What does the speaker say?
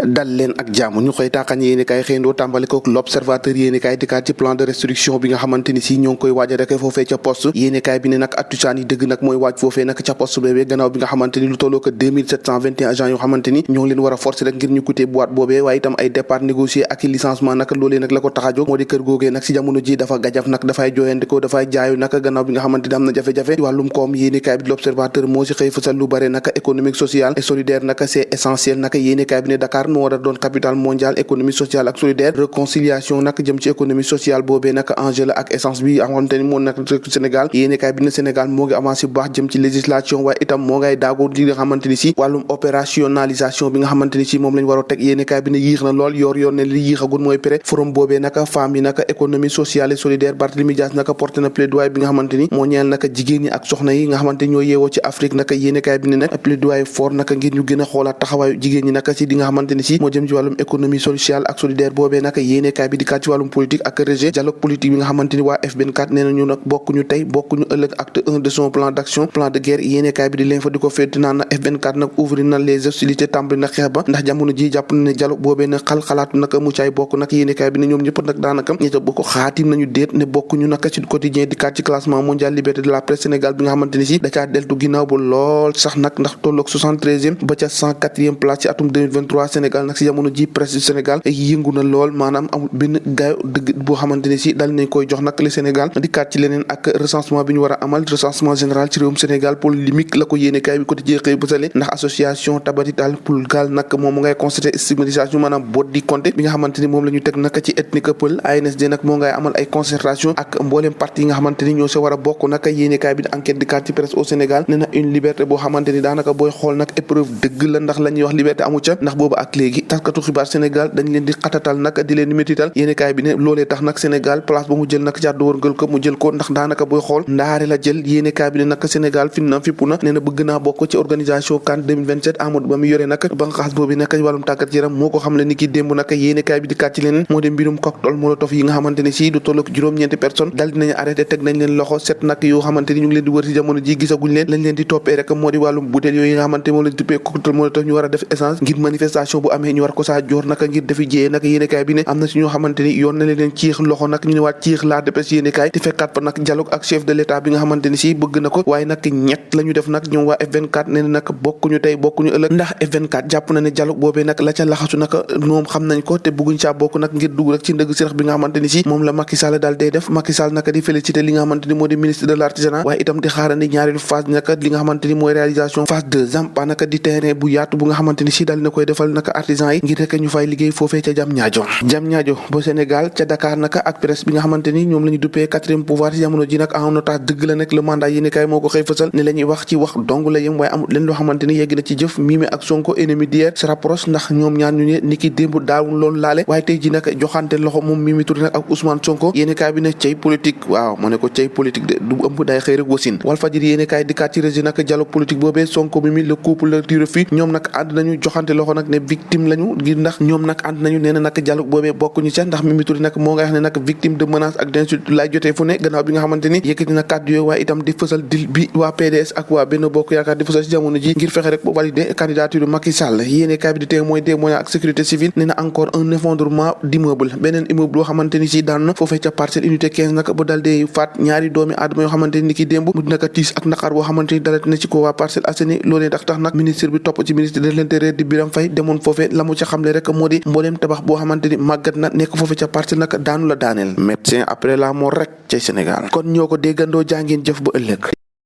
dal leen ak jàmm ñu xëy taaxañ yéeni kaay xëyndoo tàmbali ko l'observateur yéeni kaay dikkaat ci plan de restriction bi nga xamante ni si ñoo ngi koy waaja rek foofee ca poste yéeni kaay bi ne nag attusaan yi dëgg nag mooy waaj foofee nag ca poste boobee gannaaw bi nga xamante ni lu tolloo ko 2721 agents yoo xamante ni ñoo ngi leen war a forcer rek ngir ñu quitté boîte boobee waaye itam ay départ négocié ak i licenciement nag loolee nag la ko tax a jóg moo di kër googee nag si jamono ji dafa gajaf nag dafay jooyandikoo dafay jaayu nag gannaaw bi nga xamante ni am na jafe-jafe ci wàllum koom yéeni kaay bi l'observateur moo si xëy fësal lu bare nag économique sociale et solidaire nag c'est essentiel nag yéeni kaay bi ne Dakar moo war a doon capital mondial économie sociale ak solidaire réconciliation nag jëm ci économie sociale boobee nag enjeu la ak essence bi xamante ni moo nag Sénégal yéeni kaay bi ne Sénégal moo ngi avancé bu baax jëm ci législation waaye itam moo ngay daagoo li nga xamante ni si wàllum opérationnalisation bi nga xamante ni si moom lañ war a teg yéeni kaay bi ne yéex na lool yor ne li yéexagul mooy pré forum boobee nag femmes yi nag économie sociale et solidaire Barthélémy Dias nag porté na plaidoyer bi nga xamante ni moo ñeel nag jigéen ñi ak soxna yi nga xamante ni ñoo yeewoo ci Afrique nag yéeni kaay bi ne nag plaidoyer fort nag ngir ñu gën a xoolaat taxawaayu jigéen ñi nag si di nga xamante ni si moo jëm ci wàllum économie sociale ak solidaire boobee nag yéene kaay bi di kat ci wàllum politique ak rejet dialogue politique bi nga xamante ni waa F24 nee nañu nag bokkuñu tey bokkuñu ëllëg acte 1 de son plan d'action plan de guerre yéene kaay bi di leen fa di ko féete naan na F24 nag ouvrir na les hostilités tàmbali na xeex ba ndax jamono ji jàpp na ne dialogue boobee nag xalaatu nag mu caay bokk nag yéene kaay bi ne ñoom ñëpp nag daanaka ñi ta bokk xaatim nañu déet ne bokkuñu nag ci quotidien di kat ci classement mondial liberté de la presse Sénégal bi nga xamante ni si da caa deltu ginnaaw ba lool sax nag ndax tolloog 73e ba ca 104e place ci atum 2023 Sénégal nag si jamono ji presse du Sénégal yëngu na lool maanaam amul benn gaayo dëgg boo xamante ni si dal nañ koy jox nag le Sénégal di kat ci leneen ak recensement bi ñu war a amal recensement général ci réewum Sénégal polémique la ko yéene kaay bi quotidien xëy bësale ndax association tabatital pulgal nag moom mu ngay constaté stigmatisation maanaam bot di compté bi nga xamante ni moom la ñu teg nag ci ethnique pël ANSD nag moo ngay amal ay concertation ak mbooleem parti yi nga xamante ni ñoo sa war a bokk nag yéene kaay bi di enquête di kat ci presse au Sénégal nee na une liberté boo xamante ni daanaka booy xool nag épreuve dëgg la ndax la ñuy wax liberté amu ca ndax boobu ak léegi taskatu xibaar Sénégal dañ leen di xatatal nag di leen métital yéene kaay bi ne loolee tax nag Sénégal place ba mu jël nag ci àddu wërngal ko mu jël ko ndax daanaka booy xool ndaare la jël yéene kaay bi ne nag Sénégal fi na fippu na nee na bëgg naa bokk ci organisation CAN 2027 Amadou Ba mu yore nag banqaas boobu nag wàllum tàggat yaram moo ko xam le ni ki démb nag yéene kaay bi di kat ci leneen moo de mbirum cocktail molotov yi nga xamante ni si du tollook juróom-ñeenti personnes dal dinañu arrêté teg nañ leen loxo set nag yoo xamante ni ñu ngi leen di wër ci jamono ji gisaguñ leen lañ leen di toppee rek moo di wàllum butéel yooyu nga xamante moo leen tuppee cocktail molotov ñu war a def essence ngir manifestation bu amee ñu war ko saa joor nag ngir defi jiyee nag yéene kaay bi ne am na ci ñoo xamante ni yoon na leen ciix loxo nag ñu ne waat ciix laa dépêche yéene kaay di fekkaat fa nag dialogue ak chef de l'état bi nga xamante ni si bëgg na ko waaye nag ñett la ñu def nag ñoom waa F24 nee na nag bokkuñu tey bokkuñu ëllëg ndax F24 jàpp na ne dialogue boobee nag la ca laxasu nag moom xam nañ ko te bëgguñ caa bokk nag ngir dugg rek ci ndëgg sirax bi nga xamante ni si moom la Macky Sall daal day def Macky Sall nag di félicité li nga xamante ni moo di ministre de l'artisanat waaye itam di xaarandi ñaareelu phase nag li nga xamante ni mooy réalisation phase 2 Zampa nag di terrain bu yaatu bu nga xamante ni si daal na koy defal nag artisan yi ngir rek ñu fay liggéey foofee ca Diamniadio ba Sénégal ca Dakar nag ak presse bi nga xamante ni ñoom la ñu duppee quatrième pouvoir ci jamono ji nag en otage dëgg la nekk le mandat yéene kaay moo ko xëy fësal ne la ñuy wax ci wax dong la yem waaye amul leen loo xamante ni yegg na ci jëf Mimi ak Sonko ennemi d'hier se rapproche ndax ñoom ñaar ñu ne ni ki démb daawul loolu laale waaye tey ji nag joxante loxo moom Mimi Touré nag ak Ousmane Sonko yéene kaay bi ne cay politique waaw ma ne ko cay politique de du ëmb day xëy rek wasin Walfadjri yéene kaay di kat ci régi nag dialogue politique boobee Sonko Mimi le couple la tiré fi ñoom nag ànd nañu joxante loxo nag ne victime lañu ngir ndax ñoom nag ànd nañu nee na nag dialogue boobee bokkuñu ca ndax Mimi Touré nag moo nga wax ne nag victime de menace ak d'insulte lay jotee fu ne gannaaw bi nga xamante ni yëkkati na kàddu yooyu waaye itam di fësal dil bi waa PDS ak waa Benno Bokk Yaakaar di fësal ci jamono ji ngir fexe rek ba valider candidature Macky Sall yéene kaay bi di témoin des moyens ak sécurité civile nee na encore un effondrement d'immeuble beneen immeuble boo xamante ni si daan na foofee ca parcelle unité 15 nag ba dal dee faat ñaari doomi aadama yoo xamante ni ki démb mu dina ko tiis ak naqar boo xamante ni dalati na ci ko waa Parcelles Assainies loolee tax nag ministre bi topp ci ministre de l'intérieur di Birame Faye demoon foofee la mu ca xamle rek moo di mbooleem tabax boo xamante ni màggat na nekk foofee ca parcelle nag daanu la daaneel médecin après la mort rek ca Sénégal kon ñoo ko déggandoo jàngeen jëf ba ëllëg